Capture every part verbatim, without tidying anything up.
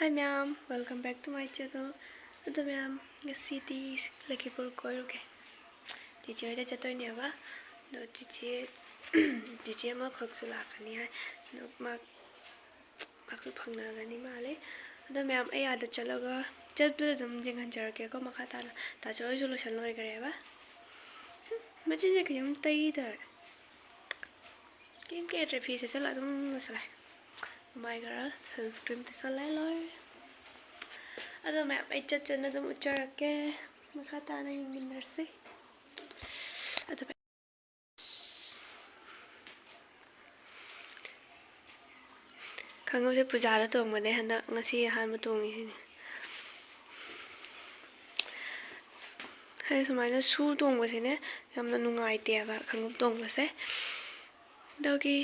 Hi ꯃꯌꯥꯝ, welcome back to my channel. ꯑꯗꯣ ꯃꯌꯥꯝ, ꯉꯁꯤꯗꯤ ꯂꯈꯤꯄꯨꯔ ꯀꯣꯏꯔꯨꯒꯦ꯫ ꯆꯤꯆꯦ ꯍꯣꯏꯗ ꯆꯠꯇꯣꯏꯅꯦꯕ꯫ ꯑꯗꯣ ꯆꯤꯆꯦ, ꯆꯤꯆꯦ ꯑꯃꯈꯛꯁꯨ ꯂꯥꯛꯀꯅꯤ ꯍꯥꯏ꯫ ꯑꯗꯣ ꯃꯥ, ꯃꯥꯁꯨ ꯐꯪꯅꯒꯅꯤ ꯃꯥꯜꯂꯦ꯫ ꯑꯗꯣ ꯃꯌꯥꯝ, ꯑꯩ ꯑꯥꯗ ꯆꯠꯂꯒ, ꯆꯠꯄꯗ ꯑꯗꯨꯝ ꯌꯦꯡꯍꯟꯖꯔꯛꯀꯦꯀꯣ ꯃꯈꯥ ꯇꯥꯅ꯫ ꯇꯥꯆꯧ ꯍꯣꯏꯁꯨ ꯂꯣꯏꯁꯟ ꯂꯣꯏꯈ꯭ꯔꯦꯕ꯫ ꯃꯆꯤꯟꯁꯦ ꯀꯩꯅꯣꯝ ꯇꯩꯗꯧꯔꯦ꯫ ꯀꯩꯝ ꯀꯦꯗ꯭ꯔꯦ, ꯐꯤ ꯁꯦꯠꯆꯜꯂ ꯑꯗꯨꯝ ꯂꯣꯏꯁꯜꯂꯦ꯫ ꯃꯥꯏ ꯈꯔ sunscreen ꯇꯩꯁꯜꯂꯦ, ꯂꯣꯏꯔꯦ꯫ ꯑꯗꯣ ꯃꯌꯥꯝ, ꯑꯩ ꯆꯠ ꯆꯠꯅ ꯑꯗꯨꯝ ꯎꯠꯆꯔꯛꯀꯦ꯫ ꯃꯈꯥ ꯇꯥꯅ ꯌꯦꯡꯃꯤꯟꯅꯔꯁꯤ꯫ ꯑꯗꯣ ꯈꯣꯡꯎꯞꯁꯦ ꯄꯨꯖꯥꯗ ꯇꯣꯡꯕꯅꯦ ꯍꯟꯗꯛ, ꯉꯁꯤ ꯑꯍꯥꯟꯕ ꯇꯣꯡꯉꯤꯁꯤꯅꯦ꯫ ꯍꯥꯏꯗꯤ ꯁꯨꯃꯥꯏꯅ ꯁꯨ ꯇꯣꯡꯕꯁꯤꯅꯦ ꯌꯥꯝꯅ ꯅꯨꯡꯉꯥꯏꯇꯦꯕ ꯈꯣꯡꯎꯞ ꯇꯣꯡꯕꯁꯦ꯫ ꯑꯗꯨꯒꯤ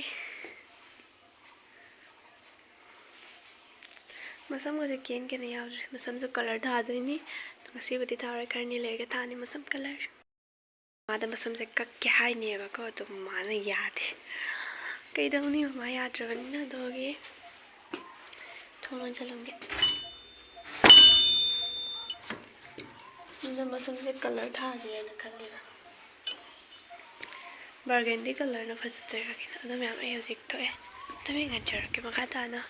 ꯃꯁꯝꯒꯁꯦ ꯀꯦꯟ ꯀꯦꯟꯅ ꯌꯥꯎꯗ꯭ꯔꯦ꯫ ꯃꯁꯝꯁꯨ colour ꯊꯥꯗꯣꯏꯅꯤ꯫ ꯉꯁꯤꯕꯨꯗꯤ ꯊꯥꯔꯣꯏ, ꯈꯔꯅꯤ ꯂꯩꯔꯒ ꯊꯥꯅꯤ ꯃꯁꯝ colour꯫ ꯃꯥꯗ ꯃꯁꯝꯁꯦ ꯀꯛꯀꯦ ꯍꯥꯏꯅꯦꯕꯀꯣ, ꯑꯗꯨ ꯃꯥꯅ ꯌꯥꯗꯦ꯫ ꯀꯩꯗꯧꯅꯤ, ꯃꯃꯥ ꯌꯥꯗ꯭ꯔꯕꯅꯤꯅ꯫ ꯑꯗꯨꯒꯤ ꯊꯣꯡ ꯂꯣꯟꯁꯤꯜꯂꯝꯒꯦ꯫ ꯑꯗ ꯃꯁꯝꯁꯦ colour ꯊꯥꯒꯦꯅ ꯈꯜꯂꯤꯕ꯫ Burgundy colourꯅ ꯐꯖꯗꯣꯏꯔꯥ ꯀꯩꯅꯣ꯫ ꯑꯗꯣ ꯃꯌꯥꯝ, ꯑꯩ ꯍꯧꯖꯤꯛ ꯊꯣꯛꯑꯦ꯫ ꯑꯗꯨꯝ ꯌꯦꯡꯍꯟꯖꯔꯛꯀꯦ ꯃꯈꯥ ꯇꯥꯅ꯫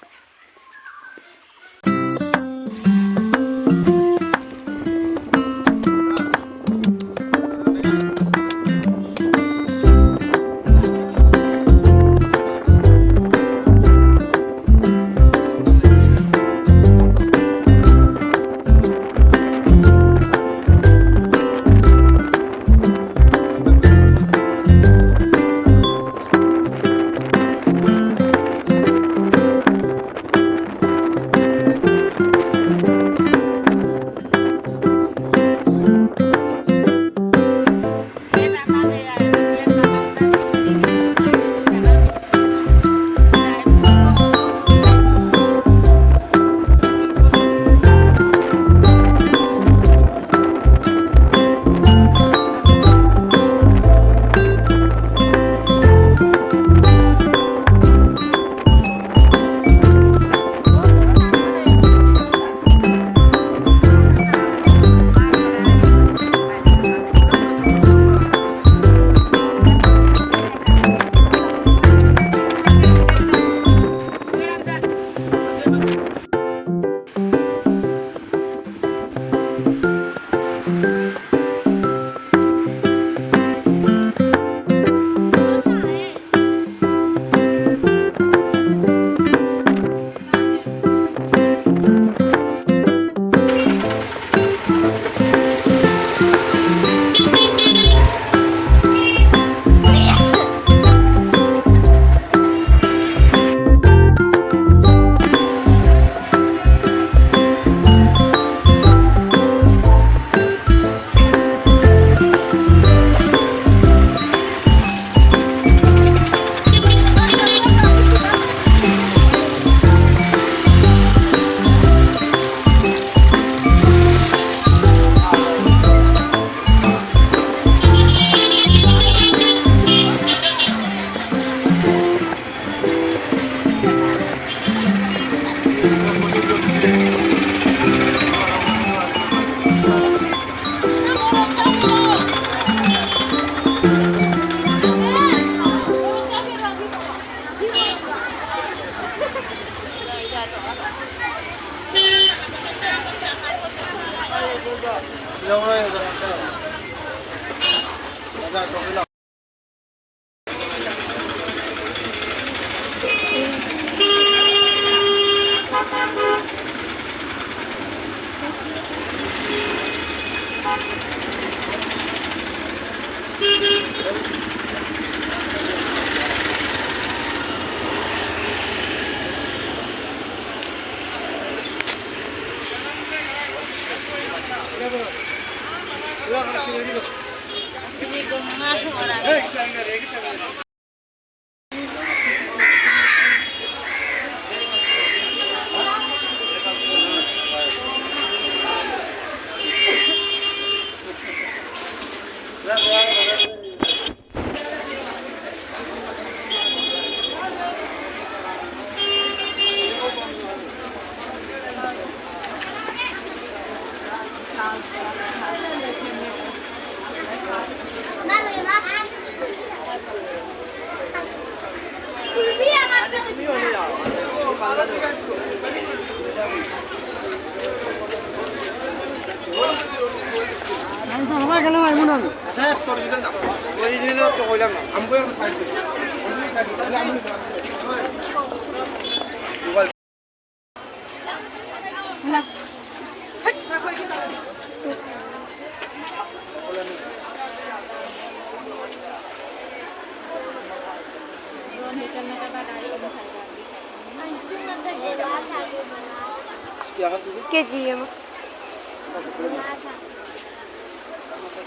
ꯀꯦ ꯖꯤ ꯑꯃ꯫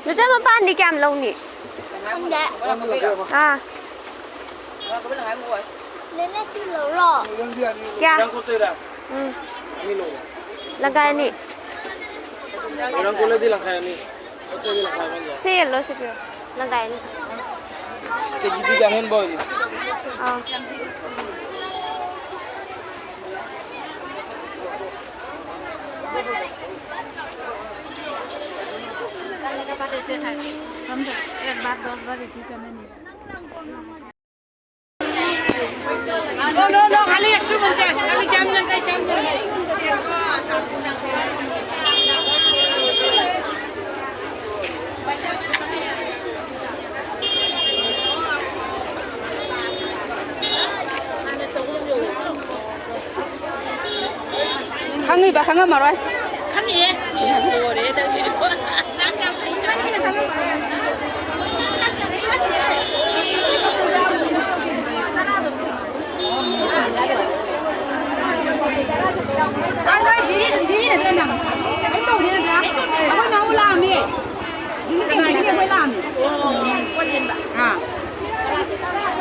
ꯃꯆꯥ ꯃꯄꯥꯟꯗꯤ ꯀꯌꯥꯝ ꯂꯧꯅꯤ? ꯈꯪꯗꯦ꯫ ꯑꯥ꯫ ꯅꯦꯅꯦ ꯁꯤ ꯂꯧꯔꯣ꯫ ꯀꯌꯥ? ꯎꯝ꯫ ꯂꯪꯈꯥꯏ ꯑꯅꯤ꯫ ꯁꯤ ꯌꯦꯜꯂꯣ, ꯁꯤ ꯄꯤꯌꯣ꯫ ꯂꯪꯈꯥꯏ ꯑꯅꯤ꯫ ꯀꯦꯖꯤꯗꯤ ꯀꯌꯥ ꯍꯦꯟꯕ ꯑꯣꯏꯅꯤ? ꯑꯥ꯫ ꯈꯪꯉꯝꯃꯔꯣꯏ꯫ ꯈꯪꯉꯤꯍꯦ꯫ ꯂꯣꯏꯔꯦ ꯅꯪꯗꯤ꯫ ꯑꯩꯈꯣꯏ ꯅꯍꯥꯟꯃꯨꯛ ꯂꯥꯛꯑꯝꯃꯦ꯫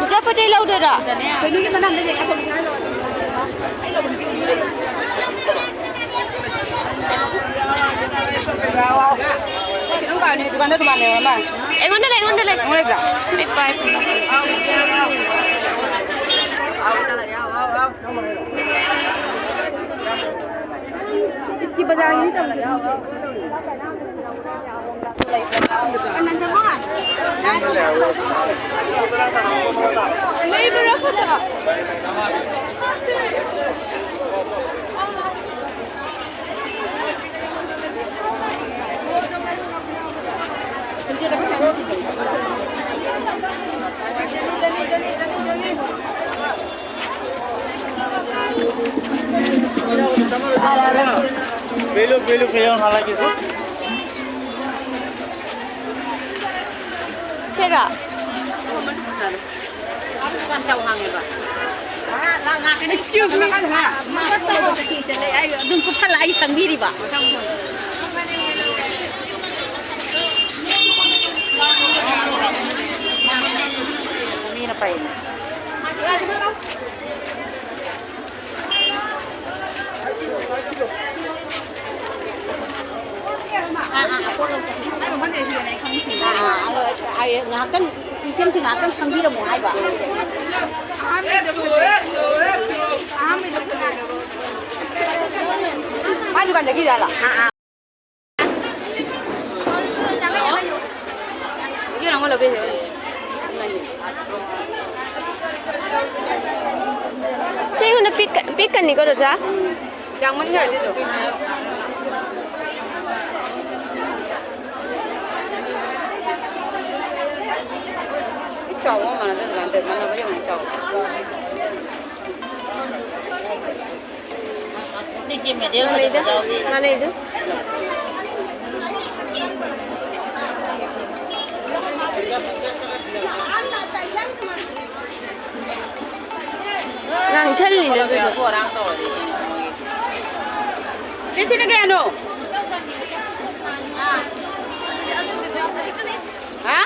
ꯏꯆꯦ ꯄꯣꯠ ꯆꯩ ꯂꯧꯗꯣꯏꯔꯣ? ꯀꯩꯅꯣꯒꯤ ꯃꯅꯥꯛꯇ ꯂꯩ, ꯑꯇꯣꯞꯄ ꯁ꯭ꯋꯥꯏꯗ ꯂꯧꯔꯗꯤ꯫ ꯀꯩꯅꯣꯝ ꯀꯥꯎꯔꯦ, ꯗꯨꯀꯥꯟꯗ ꯔꯨꯃꯥꯜ ꯂꯩꯍꯧꯔ ꯃꯥꯜꯂꯦ꯫ ꯑꯩꯉꯣꯟꯗ ꯂꯩ, ꯑꯩꯉꯣꯟꯗ ꯂꯩ꯫ ꯑꯩꯉꯣꯟꯗ ꯂꯩꯕ꯭ꯔꯥ? ꯑꯩ ꯄꯥꯏ꯫ ꯏꯗꯀꯤ ꯕꯖꯥꯔꯒꯤꯗꯤ ꯇꯧꯗꯦ꯫ ꯁꯤꯔꯣ? Excuse me. ꯑꯩ ꯑꯗꯨꯝ ꯀꯨꯞꯁꯜꯂ ꯑꯩ ꯁꯪꯕꯤꯔꯤꯕ꯫ ꯃꯤꯅ ꯄꯥꯏꯅꯤ꯫ ꯑꯥ, ꯑꯥ, ꯑꯗꯣ ꯑꯩ ꯉꯥꯏꯍꯥꯛꯇꯪ, ꯏꯆꯦꯝꯁꯤ ꯉꯥꯏꯍꯥꯛꯇꯪ ꯁꯪꯕꯤꯔꯝꯃꯣ ꯍꯥꯏꯕ꯫ ꯃꯥꯏ ꯗꯨꯀꯥꯟꯗꯒꯤ ꯖꯥꯠꯂꯣ? ꯑꯥ, ꯑꯥ꯫ ꯁꯤꯒꯨꯝꯅ ꯄꯤꯛ-, ꯄꯤꯛꯀꯅꯤꯀꯣ, ꯆꯣꯆꯥ? ꯌꯥꯝꯃꯟꯈ꯭ꯔꯗꯤ ꯑꯗꯨꯝ꯫ ꯄꯤꯛ ꯆꯥꯎꯕ ꯃꯥꯟꯅꯗꯦ, ꯑꯗꯨꯃꯥꯏꯅ ꯇꯧꯋꯦ, ꯃꯥꯟꯅꯕ ꯌꯧꯅ ꯆꯥꯎꯕ꯫ ꯃꯥꯟꯅꯩꯗ, ꯃꯥꯟꯅꯩꯗ꯫ ꯉꯥꯡꯁꯜꯂꯤꯅꯦ ꯑꯗꯨꯁꯨ꯫ ꯆꯦ, ꯁꯤꯅ ꯀꯌꯥꯅꯣ? ꯍꯥ?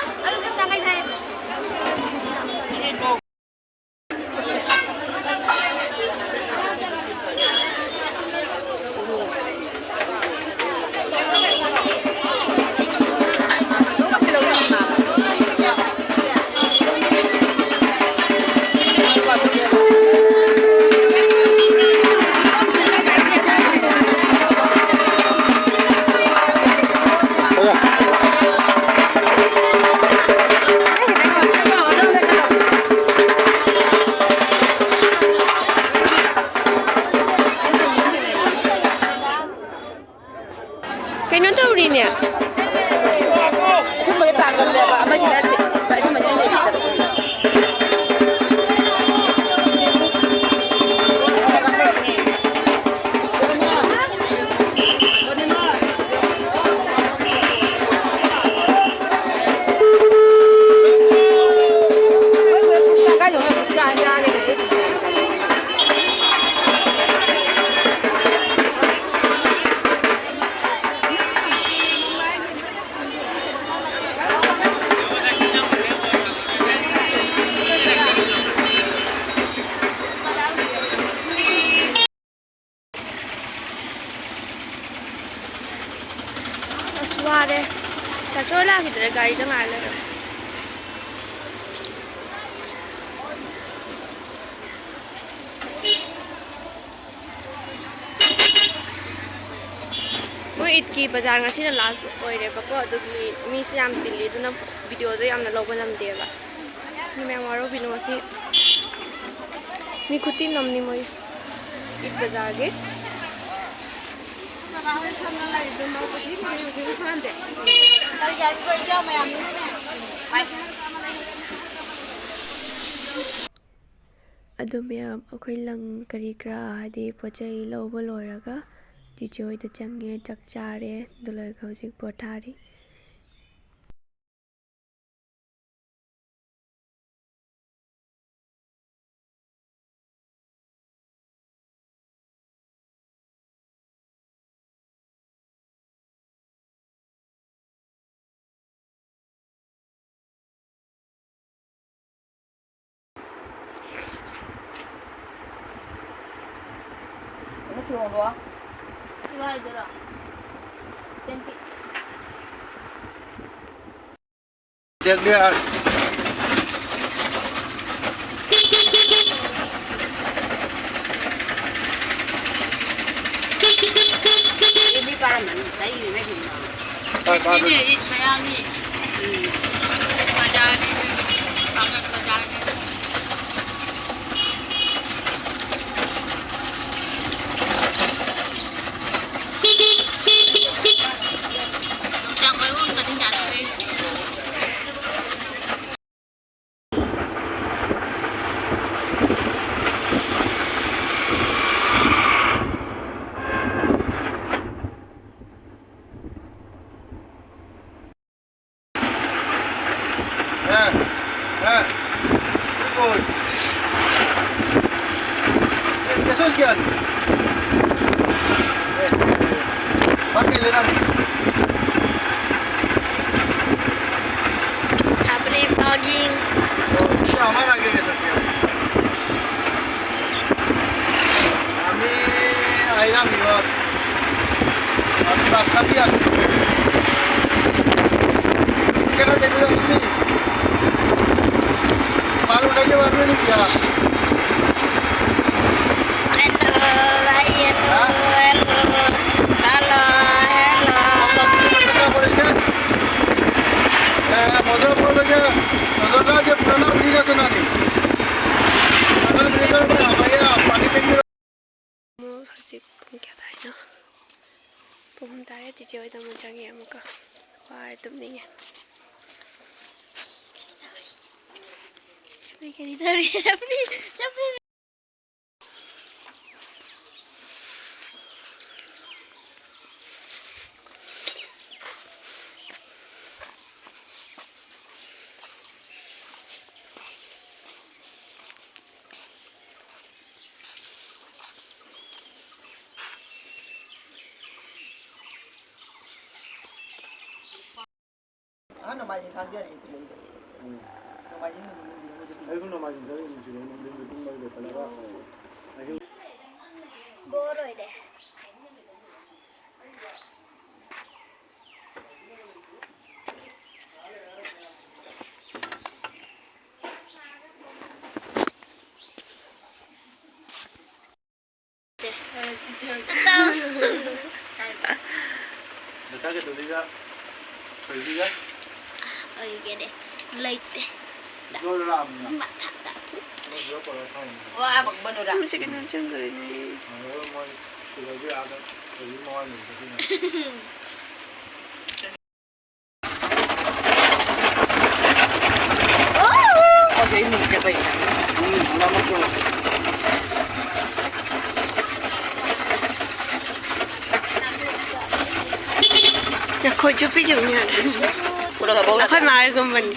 ꯀꯩꯅꯣ ꯇꯧꯔꯤꯅꯦ꯫ ꯁꯨꯝꯕꯒ ꯇꯥꯒꯜꯂꯦꯕ, ꯑꯃꯁꯤꯅ ꯁꯤ-, ꯁꯨꯃꯥꯏ-, ꯁꯨꯝꯕꯁꯤꯅ ꯍꯦꯟꯅ ꯆꯠꯄ꯫ ꯑꯁ, ꯋꯥꯔꯦ꯫ ꯇꯥꯆꯧ ꯂꯥꯛꯈꯤꯗ꯭ꯔꯦ, ꯒꯥꯔꯤꯗ ꯉꯥꯏ ꯂꯩꯔꯦ꯫ ꯃꯣꯏ ꯏꯗꯀꯤ ꯕꯖꯥꯔ ꯉꯁꯤꯅ ꯂꯥꯁ ꯑꯣꯏꯔꯦꯕꯀꯣ, ꯑꯗꯨꯒꯤ ꯃꯤꯁꯦ ꯌꯥꯝ ꯇꯤꯜꯂꯤ, ꯑꯗꯨꯅ ꯚꯤꯗꯤꯑꯣꯗꯣ ꯌꯥꯝꯅ ꯂꯧꯕ ꯉꯝꯗꯦꯕ꯫ ꯃꯤ ꯃꯌꯥꯝ ꯋꯥꯔꯧꯕꯤꯅꯨ, ꯉꯁꯤ ꯃꯤ ꯈꯨꯇꯤꯟ ꯑꯃꯅꯤ ꯃꯣꯏ ꯏꯗ ꯕꯖꯥꯔꯒꯤ꯫ ꯑꯗꯨ ꯃꯌꯥꯝ ꯑꯩꯈꯣꯏ ꯂꯪ ꯀꯔꯤ ꯀꯔꯥ ꯍꯥꯏꯗꯤ ꯄꯣꯠ ꯆꯩ ꯂꯧꯕ ꯂꯣꯏꯔꯒ ꯆꯤꯆꯦ ꯍꯣꯏꯗ ꯆꯪꯉꯦ, ꯆꯥꯛ ꯆꯥꯔꯦ, ꯑꯗꯨ ꯂꯣꯏꯔꯒ ꯍꯧꯖꯤꯛ ꯄꯣꯊꯥꯔꯤ꯫ ꯍꯧꯖꯤꯛ ꯄꯨꯡ ꯀꯌꯥ ꯇꯥꯔꯤꯅꯣ? ꯄꯨꯡ ꯑꯍꯨꯝ ꯇꯥꯔꯦ꯫ ꯆꯤꯆꯦ ꯍꯣꯏꯗ ꯑꯃꯨꯛ ꯆꯪꯉꯦ ꯑꯃꯨꯛꯀ꯫ ꯋꯥꯔꯦ, ꯇꯨꯝꯅꯤꯡꯉꯦ꯫ ꯀꯔꯤ ꯀꯔꯤ ꯇꯧꯔꯤ? ꯆꯞꯄꯤ, ꯆꯞꯄꯤ꯫ ꯑꯍꯟꯅ ꯃꯥꯏꯗꯤ ꯊꯥꯡꯖꯔꯤ ꯊꯤꯜꯂꯛꯏꯗꯣ꯫ ꯎꯝ꯫ ꯅꯣꯡꯃꯥꯏꯖꯤꯡ ꯅꯨꯃꯤꯠ ꯅꯨꯃꯤꯠ ꯍꯧꯖꯤꯛ ꯑꯩꯁꯨ ꯅꯣꯡꯃꯥꯏꯖꯤꯡ ꯆꯠꯂꯤ ꯅꯨꯃꯤꯠꯁꯤꯗ ꯅꯨꯡꯊꯤꯟ ꯃꯤꯇꯤꯡ ꯂꯩ ꯂꯣꯏꯁꯤꯜꯂꯒ ꯑꯍꯤꯡ꯫ ꯕꯣꯔ ꯑꯣꯏꯗꯦ꯫ ꯗꯇꯥ ꯀꯩꯗꯧꯗꯣꯏꯕ? ꯊꯣꯏꯕꯤꯒ? ꯑꯣꯏꯒꯦꯗꯦ꯫ ꯂꯩꯇꯦ꯫ ꯏꯁꯣꯔꯗ ꯂꯥꯛꯑꯕꯅꯤꯅ꯫ ꯃꯊꯛꯇ꯫ ꯃꯣꯏ ꯁꯤꯗ ꯄꯨꯔꯒ ꯊꯝꯃꯝꯃꯦ꯫ ꯋꯥ ꯃꯛꯕꯗꯨꯔ? ꯃꯣꯏꯁꯦ ꯀꯩꯅꯣ ꯆꯪꯈ꯭ꯔꯦꯅꯦ꯫ ꯑꯗꯨꯒ ꯃꯣꯏ ꯁꯤꯗꯒꯤ ꯑꯥꯗ ꯊꯣꯏꯕꯤ ꯃꯋꯥ ꯂꯩꯕꯗꯨꯅ꯫ ꯑꯩꯈꯣꯏ ꯆꯨꯞꯄꯤ ꯆꯨꯞꯅꯤ ꯍꯥꯏꯕ꯫ ꯑꯩꯈꯣꯏ ꯃꯥꯒꯨꯝꯕꯅꯤ꯫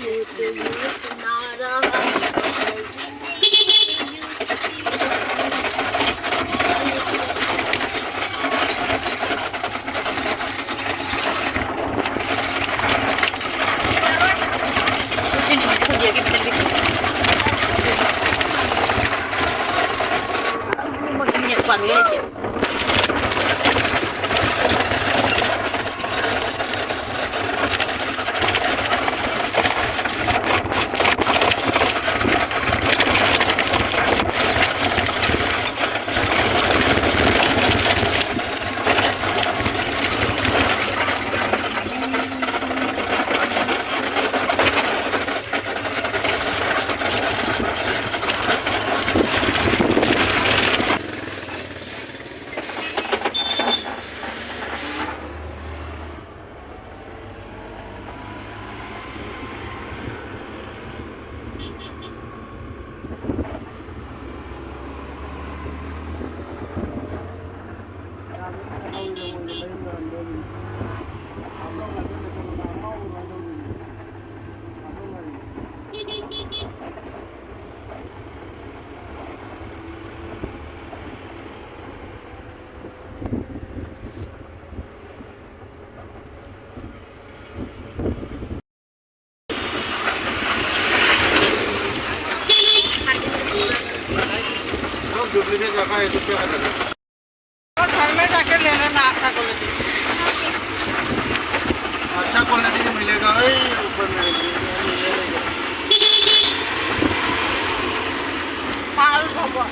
डुप्लीकेट रखा है, तो क्या करेगा? घर में जाके ले लेना अच्छा क्वालिटी। अच्छा क्वालिटी में मिलेगा भाई, ऊपर में मिलेगा। माल भगवान।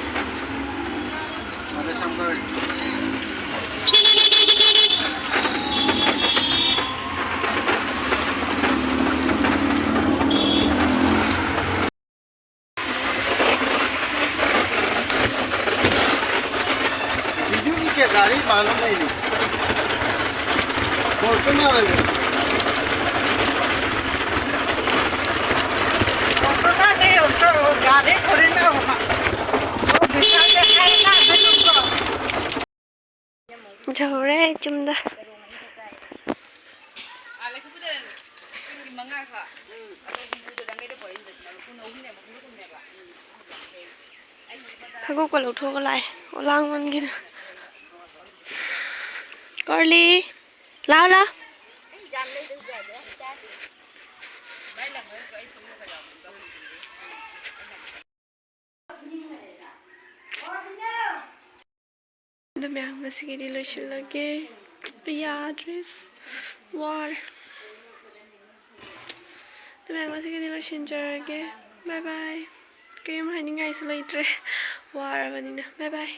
अरे शंकर। बिजू जी के गाड़ी मालूम नहीं, नहीं। फोर्च्यूनर है। फोर्च्यूनर नहीं, उसको वो गाड़ी थोड़ी ना होगा। वो बिछा के खाएगा, फिर उसको ꯌꯧꯔꯦ ꯌꯨꯝꯗ꯫ ꯈꯒꯣꯛꯀ ꯂꯧꯊꯣꯛꯑꯒ ꯂꯥꯛꯑꯦ ꯑꯣꯂꯥꯡꯃꯟꯒꯤꯗ꯫ ꯀꯣꯔꯂꯤ, ꯂꯥꯎ ꯂꯥꯎ꯫ ꯑꯗꯨ ꯃꯌꯥꯝ ꯉꯁꯤꯒꯤꯗꯤ ꯂꯣꯏꯁꯤꯜꯂꯒꯦ꯫ ꯌꯥꯗ꯭ꯔꯦ, ꯋꯥꯔꯦ꯫ ꯑꯗꯨ ꯃꯌꯥꯝ ꯉꯁꯤꯒꯤꯗꯤ ꯂꯣꯏꯁꯤꯟꯖꯔꯒꯦ꯫ ꯕꯥꯏ ꯕꯥꯏ꯫ ꯀꯔꯤꯝ ꯍꯥꯏꯅꯤꯡꯉꯥꯏꯁꯨ ꯂꯩꯇ꯭ꯔꯦ, ꯋꯥꯔꯕꯅꯤꯅ꯫ ꯕꯥꯏ ꯕꯥꯏ꯫